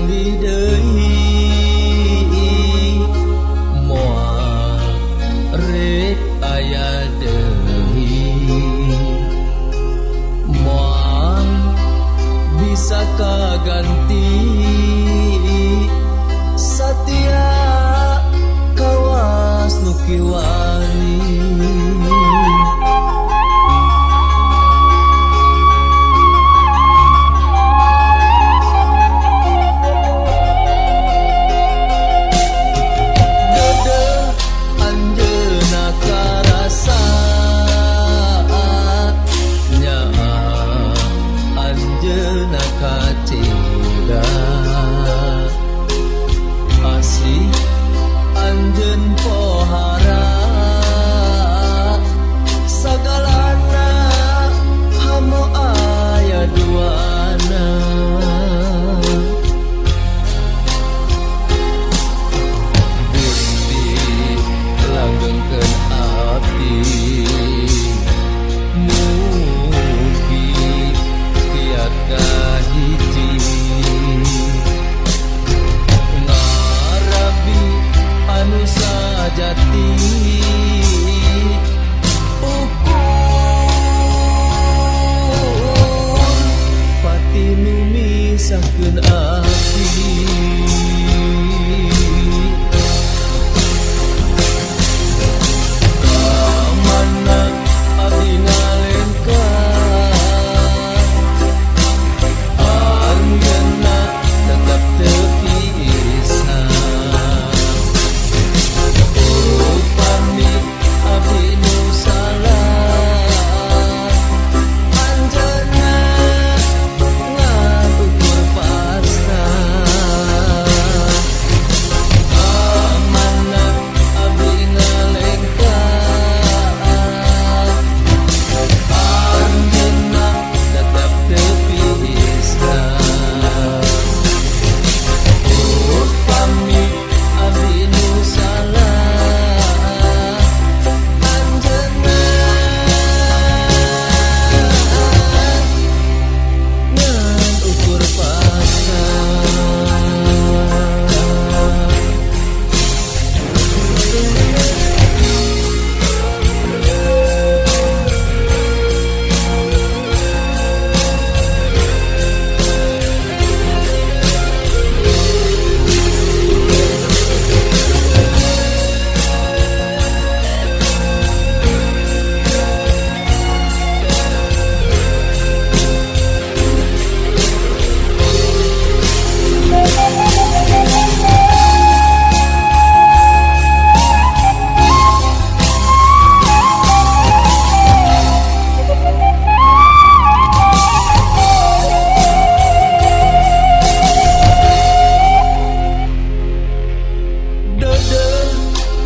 Panggih deui moal rek aya deui moal bisa kaganti satia kawas nu kiwari. Asih anjeun pohara sagalana hamo aya duana. Gusti langgengkeun abdi mugi kiat kahiji anu sajati ukur pati nu misahkeun abdi. Kamana abdi ngalengkah anjeunna tetep teu pisah. Abdi nu salah anjeunna ngan ukur pasrah. Kamana abdi ngalengkah anjeunna tetep teu pisah. Upami abdi nu salah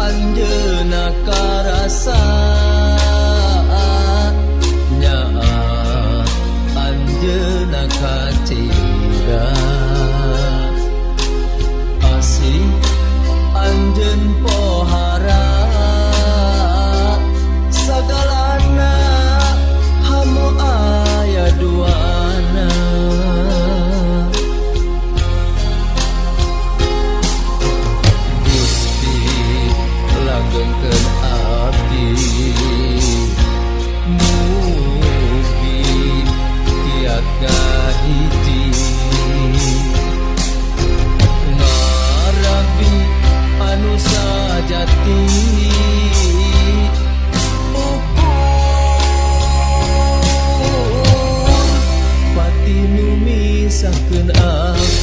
anjeunna karasa nyaa anjeunna kacida. Asih anjeun pohara sagalana hamo aya duana. Langgengkeun abdi mugi kiat kahiji ngarabi anu sajati ukur pati nu misahkeun abdi.